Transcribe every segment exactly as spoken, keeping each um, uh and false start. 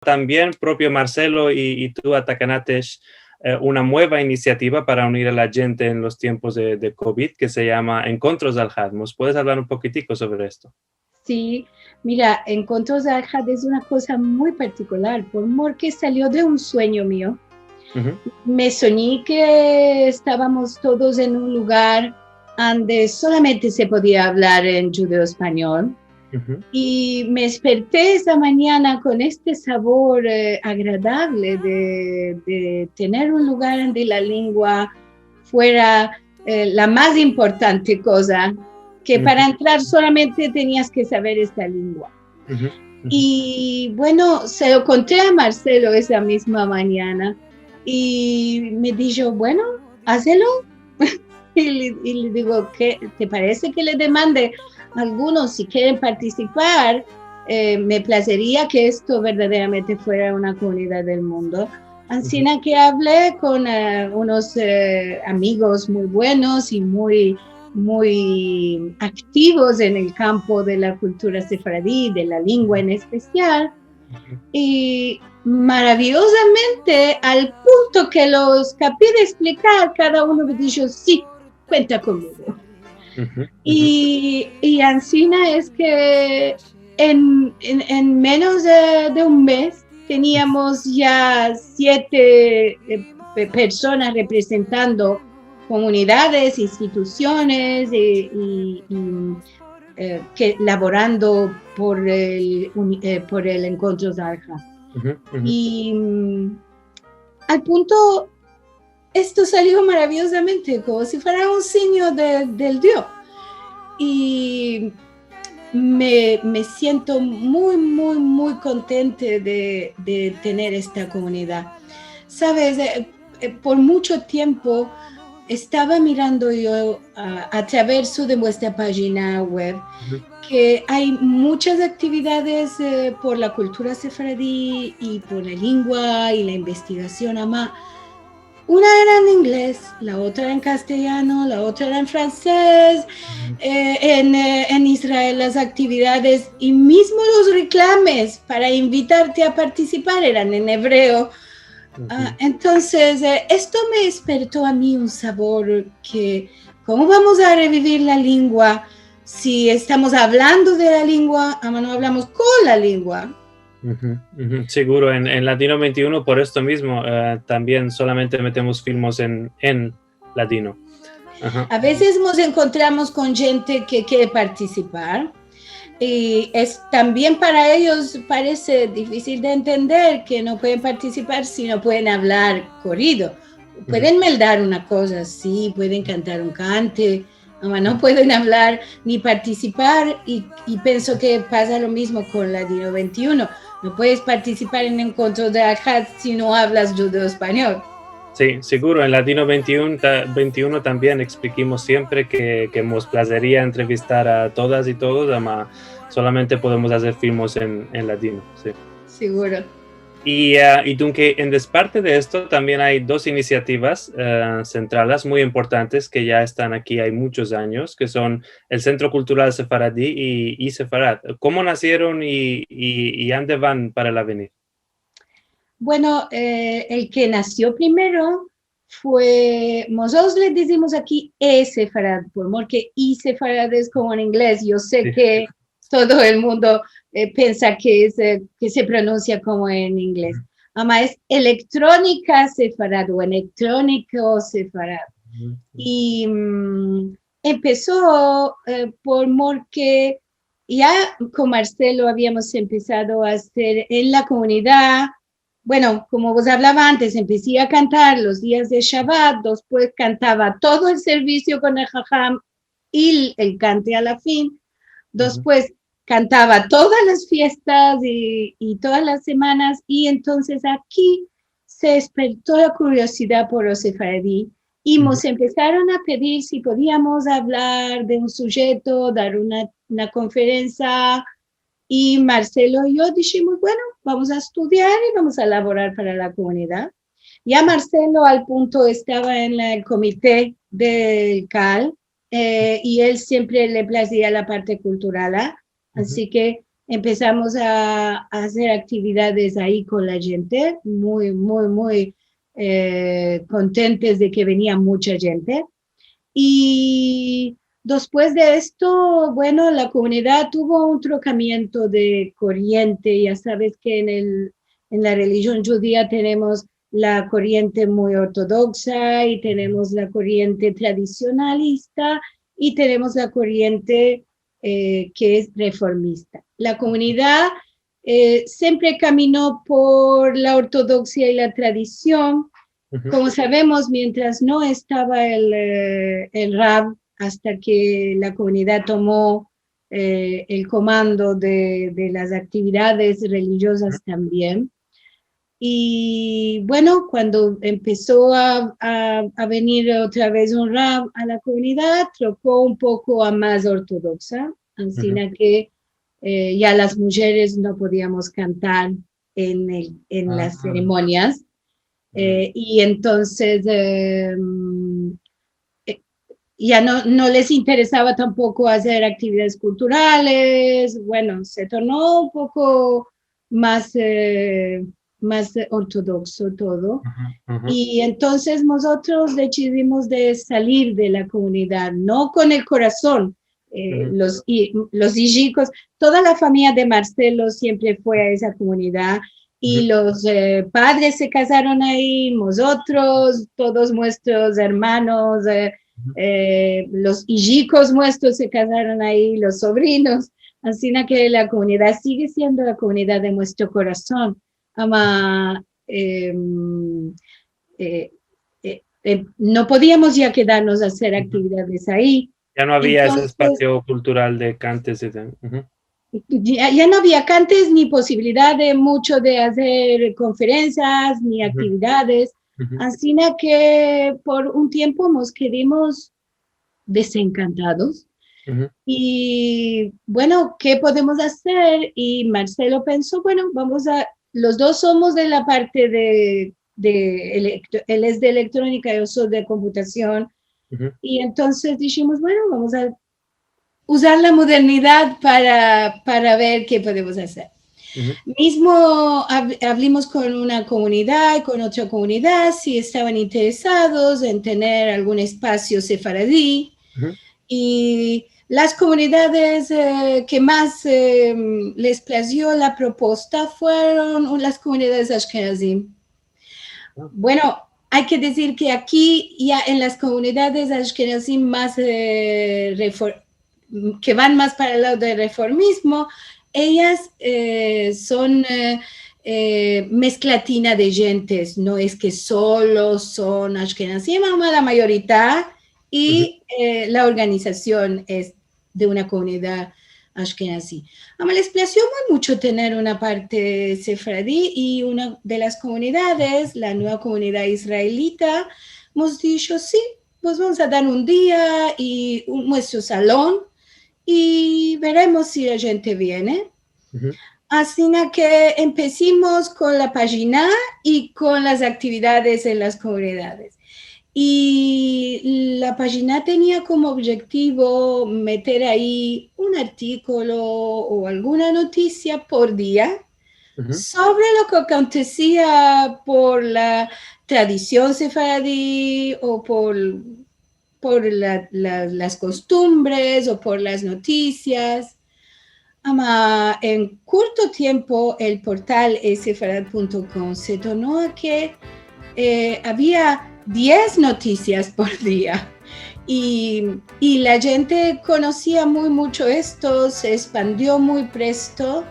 tambien propio Marcelo i, i tu atakanatesh, e, una mueva inisiativa para unir a la djente en los tiempos de, de kovid ke se yama Enkontros Alhad. Mos puedes avlar un pokitiko sovre esto? Si, mira, Enkontros Alhad es una koza muy partikular, por, porke salio de un suenyo mio. Me sonyi ke estavamos todos en un lugar ande solamente se podia avlar en djudeo-espanyol. I me desperti esa manyana kon este savor, e, agradavle de, de tener un lugar ande la lengua fuera, e, la mas importante koza, ke para entrar solamente tenias ke saver esta lengua. I, bueno, se lo konti a Marcelo esa mizma manyana. I me disho, bueno, azlo. I le, i le digo, ke te parese ke le demande a algunos si keren partisipar? E, me plazeria ke esto verdaderamente fuera una komunidad del mundo. Ansina ke avli kon, e, unos, e, amigos muy buenos i muy, muy aktivos en el kampo de la kultura sefaradi, de la lengua en espesial. I maraviyozamente, al punto ke los kapi de esplikar, kada uno me disho, si, kuenta konmigo. I, i ansina es ke en, en, en menos de, de un mez teniamos ya siete, e, pe-, personas reprezentando komunidades, institusiones, e, i, i, e, ke lavorando por el uni-, e, por el Enkontros Alhad. I, mm, al punto, esto salio maraviyozamente, komo si fuera un sinyo de, del Dio. I me, me siento muy, muy, muy kontente de, de tener esta komunidad. Saves, e, e, por muncho tiempo estava mirando yo a, a traverso de muestra pajina web ke ay munchas aktividades, e, por la kultura sefaradi i por la lengua i la investigasion, ama una era en inglez, la otra en kastelyano, la otra era en fransez, e, en, e, en Israel las aktividades i mizmo los reklames para invitarte a partisipar eran en evreo. A, entonses, e, esto me desperto a mi un savor ke, komo vamos a revivir la lengua si estamos avlando de la lengua, ama no avlamos kon la lengua? Siguro, en, en Ladino vente i uno, por esto mizmo, e, tambien solamente metemos filmos en, en ladino. A vezes mos enkontramos kon djente ke kere partisipar, i es, tambien para eyos parese difisil de entender ke no pueden partisipar si no pueden avlar korido. Pueden meldar una koza, si, pueden kantar un kante, ama no pueden avlar ni partisipar, i, i penso ke pasa lo mizmo kon Ladino vente i uno. No puedes partisipar en Enkontros Alhad si no avlas djudeo-espanyol. Si, siguro. En Ladino vente i uno ta-, vente i uno tambien eksplikimos siempre ke, ke mos plazeria entrevistar a todas i todos, ama solamente podemos azer filmos en, en ladino, si. Siguro. I, e, i dunke, en desparte de esto, tambien ay dos inisiativas, e, sentralas muy importantes ke ya estan aki ay munchos anyos, ke son el Sentro Kultural Sefaradi i, i Sefarad. Komo nasieron i, i, i ande van para el avenir? Bueno, e, el ke nasio primero fue, mozotros le dizimos aki e-Sefarad, por, porke i-Sefarad es komo en inglez. Yo se ke todo el mundo, e, pensa ke es, e, ke se pronunsia komo en inglez. Ama es Elektronika Sefarad o Elektroniko Sefarad. I, mm, empeso, e, por, porke ya kon Marcelo aviamos empesado a azer en la komunidad. Bueno, komo vos avlava antes, empesi a kantar los dias de Shabat, despues kantava todo el servisio kon el haham i el kante a la fin. Despues kantava todas las fiestas i, i todas las semanas, i entonses aki se desperto la kuriozidad por los sefaradi, i mos empesaron a pedir si podiamos avlar de un sujeto, dar una, una konferensia, i Marcelo i yo dishimos, bueno, vamos a estudiar i vamos a lavorar para la komunidad. Ya Marcelo al punto estava en el komite del kal, e, i el siempre le plazia la parte kultural, a? Ansi ke Empesamos a, a azer aktividades ayi kon la djente, muy, muy, muy, e, kontentes de ke venia muncha djente. I despues de esto, bueno, la komunidad tuvo un trokamiento de koriente. Ya saves ke en el, en la relijion djudia tenemos la koriente muy ortodoksa i tenemos la koriente tradisionalista i tenemos la koriente, e, ke es reformista. La komunidad, e, siempre kamino por la ortodoksia i la tradision. Komo savemos, mientras no estava el, e, el rav, asta ke la komunidad tomo, e, el komando de, de las aktividades relijiozas tambien. I, bueno, kuando empeso a, a, a venir otra vez un rav a la komunidad, troko un poko a mas ortodoksa, ansina ke, e, ya las mujeres no podiamos kantar en el, en las seremonias. E, i entonses, em, e, ya no, no les interesava tampoko azer aktividades kulturales. Bueno, se torno un poko mas, e, mas ortodokso todo. I entonses mozotros desidimos de salir de la komunidad, no kon el korason, e, los, i, los ijikos, toda la famiya de Marcelo siempre fue a esa komunidad, i los, e, padres se kazaron ayi, mozotros, todos muestros ermanos, e, e, los ijikos muestros se kazaron ayi, los sovrinos, ansina ke la komunidad sige siendo la komunidad de muestro korason. Ama, em, e, e, e, no podiamos ya kedarmos a azer aktividades ayi. Ya no avia ese espasio kultural de ke antes. Ya, ya no avia ke antes ni posibilidad de muncho de azer konferensias ni aktividades. Ansina ke por un tiempo mos kedimos desenkantados. I, bueno, ke podemos azer? I Marcelo penso, bueno, vamos a, los dos somos de la parte de, de elektro-, el es de elektronika, yo so de komputasion. I entonses dishimos, bueno, vamos a uzar la modernidad para, para ver ke podemos azer. Mizmo av-, avlimos kon una komunidad, kon otra komunidad, si estavan interesados en tener algun espasio sefaradi. I las komunidades, e, ke mas, e, les plazio la proposta fueron las komunidades ashkenazim. Bueno, ay ke dizir ke aki ya en las komunidades ashkenazim mas, e, refor-, ke van mas para el lado del reformizmo, eyas, e, son, e, e, mezklatina de djentes, no es ke solo son ashkenazim, ama la mayorita, i, e, la organizasion es de una komunidad ashkenazi. Ama les plazio muy muncho tener una parte sefaradi i una de las komunidades, la nueva komunidad israelita, mos disho, si, mos vamos a dar un dia i un, muestro salon i veremos si la djente viene. Ansina ke empesimos kon la pajina i kon las aktividades en las komunidades. I la pajina tenia komo objektivo meter ayi un artikolo o alguna notisia por dia sovre lo ke akontesia por la tradision sefaradi o por, por la, la, las kostumbres o por las notisias. Ama en kurto tiempo el portal sefarad punto com se torno a ke, e, avia diez notisias por dia. I, i la djente konosia muy muncho esto, se espandio muy presto.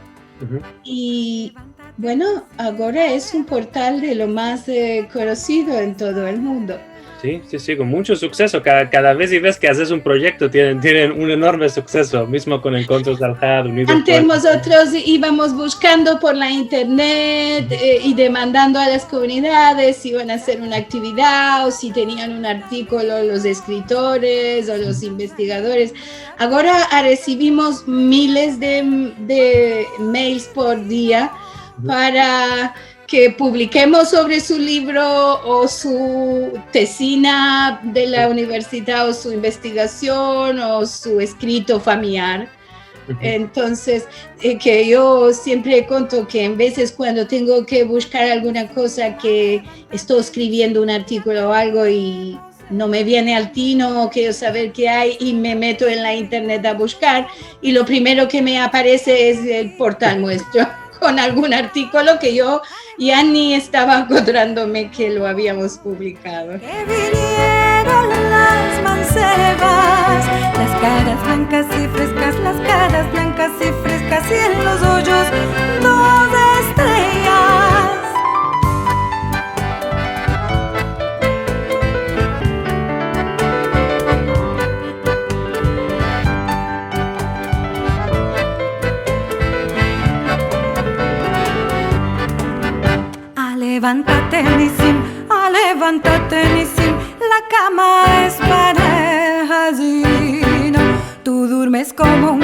I, bueno, agora es un portal de lo mas, e, konosido en todo el mundo. Si, si, si, kon muncho sukseso. Kada, kada vez i vez ke azes un proyekto, tienen, tienen un enorme sukseso, mizmo kon Enkontros Alhad, Unidos. Antes mozotros ivamos bushkando por la internet, e, i demandando a las komunidades si ivan a azer una aktividad o si tenian un artikolo los eskritores o los investigadores. Agora, a, resivimos miles de, de mails por dia para ke publikemos sovre su livro o su tezina de la universidad o su investigasion o su eskrito familiar. Entonses, eh, ke yo siempre konto ke en vezes kuando tengo ke bushkar alguna koza, ke esto eskriviendo un artikulo o algo i no me viene al tino, kero saver ke ay, i me meto en la internet a bushkar, i lo primero ke me aparese es el portal muestro kon algun artikulo ke yo ya ni estava akodrandome ke lo aviamos publikado. Ke vinieron las mansevas, las karas blankas i freskas, las karas blankas i freskas, i en los ojos dos estreyas. Alevantate, Nisim, alevantate, Nisim, la kama es para el hazino. Tu durmes komo